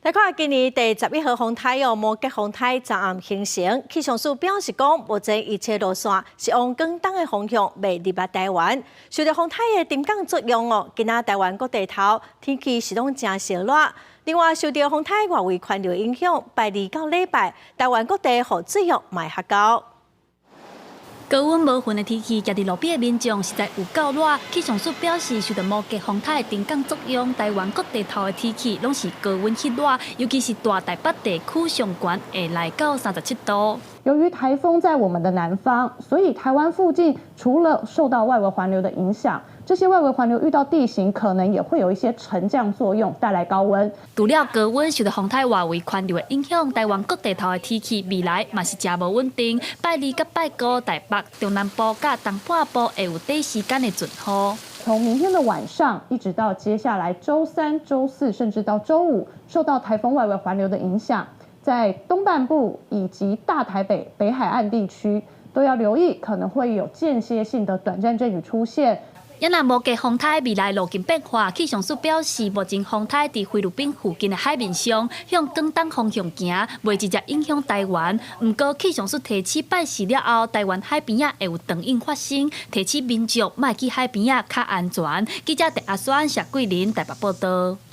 來看今年第11號風颱哦，摩羯風颱昨暗形成，氣象署表示講，目前預測路線是往廣東的方向，袂入來台灣。受著風颱的沉降作用哦，今仔台灣各地頭天氣是攏誠燒熱。另外，受著風颱外圍環流影響，拜二到禮拜，台灣各地雨水量嘛會較高。高溫無雲的天氣，徛佇路邊的民眾實在有夠熱。氣象署表示，受著摩羯風颱的沉降作用，台灣各地頭的天氣攏是高溫翕熱，尤其是大台北地區上懸會來到37度。由於颱風在我們的南方，所以台灣附近除了受到外圍環流的影響，這些外圍環流遇到地形，可能也會有一些沉降作用，帶來高溫。除了高溫受著風颱外圍環流的影響，台灣各地頭的天氣未來嘛是誠無穩定。拜二佮拜五，台北、中南部佮東半部會有短時間的陣雨。從明天的晚上一直到接下來週三、週四，甚至到週五，受到颱風外圍環流的影響，在東半部以及大台北、北海岸地區都要留意，可能會有間歇性的短暫陣雨出現。也若摩羯風颱未來路徑變化，氣象署表示，目前風颱佇菲律賓附近的海面上，向廣東方向行，袂直接影響台灣。毋過氣象署提醒拜四了後，台灣海邊仔會有長湧發生，提醒民眾莫去海邊仔較安全。記者鄭阿酸、謝桂林台北報道。